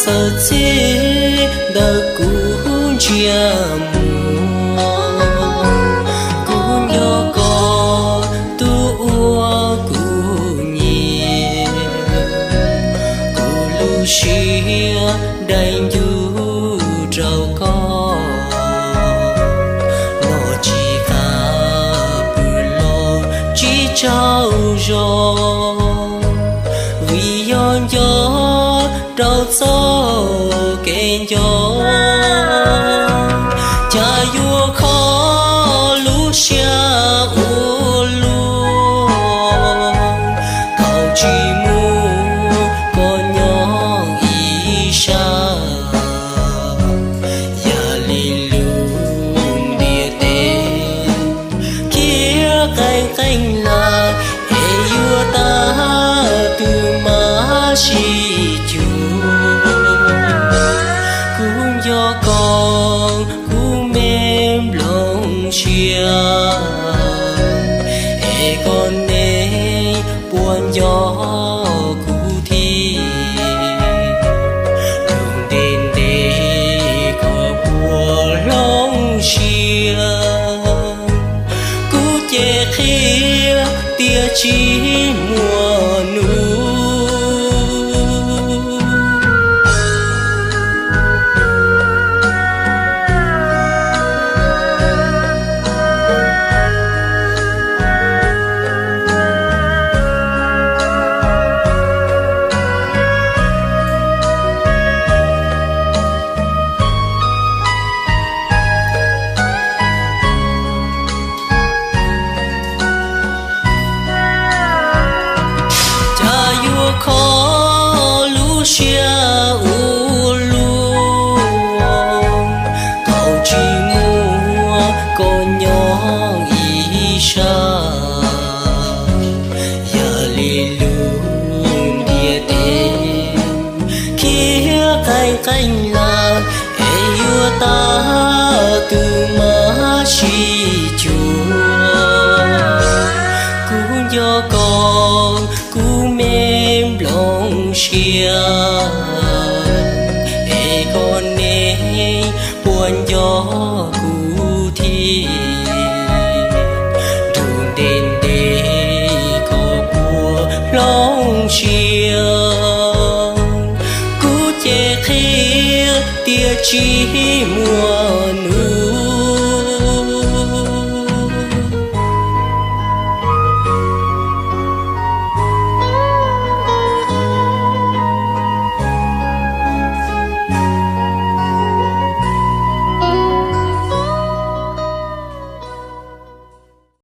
Txij ntawm kuv ntsiag mus, kuv nco koj tus uas kuv nyiam, kuv lub siab dai ncuj rau koj, los tsis qab pw los tsis tsaug zog, vim yog nco rau txoj kev nco, cas yuav kho lub siab ua luaj, tau tsis muaj koj nyob ib sab. Yam li lub ntiaj teb khiav qees qees lawm, es yuav tag twg mam sib cuag. Kuv nco koj, kuv me nplooj siab, es koj neeg puas nco kuv thiab? Rau ntev ntev koj puas hloov siab, kuv ces qhia tias tsis muaj nus. Cas yuav kho lub siab ua luaj, tau tsis muaj koj nyob ib sab. Yam li lub ntiaj teb khiav qees qees lawm, es yuav tag twg mam sib cuag. Kuv nco koj, kuv me nplooj siab, es koj neeg puas nco kuv thiab? Rau ntev ntev koj puas hloov siab, kuv ces qhia tias tsis muaj nus.